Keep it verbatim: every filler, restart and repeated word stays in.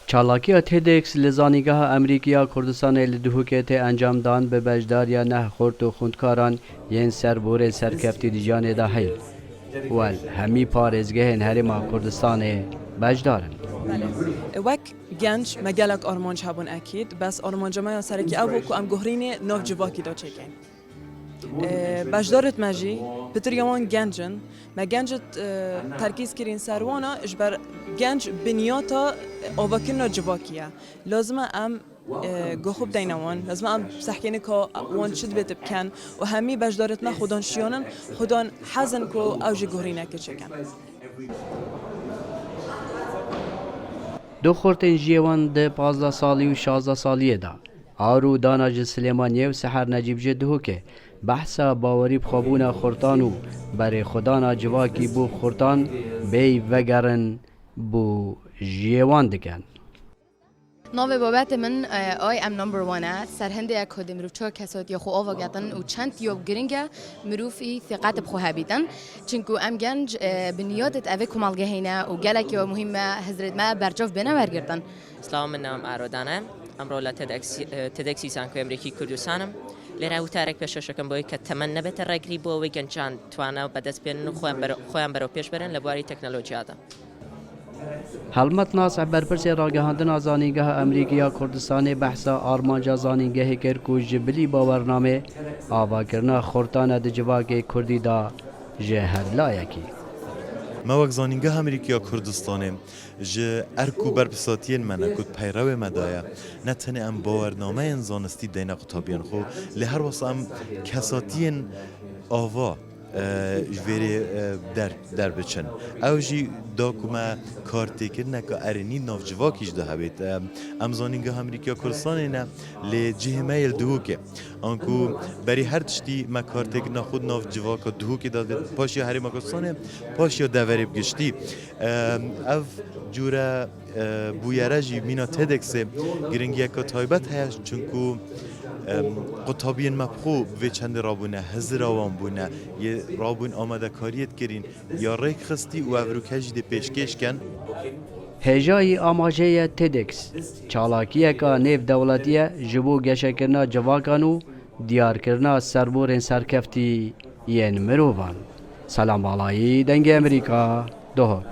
Çalakiya TEDx li Zanîngeha Amerîkî ya Kurdistanê li Duhokê tê encamdan bi beşdariya neh xort û xwendkaran yên serborên serkeftî di jiyanê de heyî. Wel, hemî parêzgehên Herêma Kurdistanê beşdar in. Wek genc me gelek armanc hebûn ekîd, bes armanca me ya serekî ew bû ku em guhrînê nav civakî de çêkin. Beşdarêt me jî pitir ya wan genc in. Me genc terkîz kirîn ser wana ji ber genc binyata avakirina civakî ye. Lazim e em guh xwe bideyne wan. Lazim e em sehkêne ka wan çi dibê tu biken û hemî beşdarêt me xwedan şiyan in, xwedan hez in ku ew jî guhrîneke çêkin. Du xortên jiyê wan di pazdeh salî û şazdeh saliyê de, Arû Dana ji Silêmaniyê û Seher Necîb ji Duhokê, behsa bawerî bi xwebûna xortan û berêxwedana civakî bo xortan bêyî vegerin bo jiyê wan dikin. Navê babetê min I am number one e. Ser hindê ye ku dê mirov çi kesatiya xwe ava getin û çend ya giring e mirov î sîqet bi xwe hebîtin. Çinku em genc, e, binyatêt evê komelgehê ne û gelek ya muhîm e hizrêt me berçav bêne wergirtin. Silav, min nam Aro Dana ye. Emro li TEDx, e, TEDxî Zankoyê Amerîkî Kurdistan im. Lêre witayerek pêşkêş dikim bo wê ke temen nebête regirî bo wê gencan twana bi dest bênin û xwe bero-, xweyan bero pêş berin li warî teknolojiya de. Helmet Nasih, berpirsê ragihandina Zanîngeha Amerîkî ya Kurdistanê, behsa armanca zanîngehê kir ku ji bilî bawernamê avakirina xortan e di civakê kurdî de ji her layekî. Me wek Zanîngeha Amerîkî ya Kurdistanê ji erk û berpisatiyên me ne ku di peyrewê me de ye, ne tenê em bawernameyên zanistî deyne qutabiyên xwe, lê her wesa em kesatiyên ava e, ji vêrê, e, der, derbiçin. Ew jî da ku me kartêkirineke erênî di nav civakî jî de hebêt. E, em Zanîngeha Amerîkî ya Kurdistanê ne, lê cihê me yê li Duhokê. Anku berî her tiştî me kartêkirina xwe di nav civaka Duhokê de dît, paşiya Herêma Kurdistanê, paşiya deverê bi giştî. E, ev cûre e, bûyere jî mîna TEDxê giringiyeke taybet heye, çinku, em, qutabiyên me bi xwe bi vê çendê rabûne, hizira wan bûne, yê rabûn amadekariyê dikirîn, ya rêk xistî û ev rûke jî dê pêşkêş ken. Hêjayî amajê ye TEDx çalakiyeka nêvdewletî ye ji bo geşekirina civakan û diyarkirina serborên serkeftî yên mirovan. Selam Balayî, Dengê Amerîka, Duhok.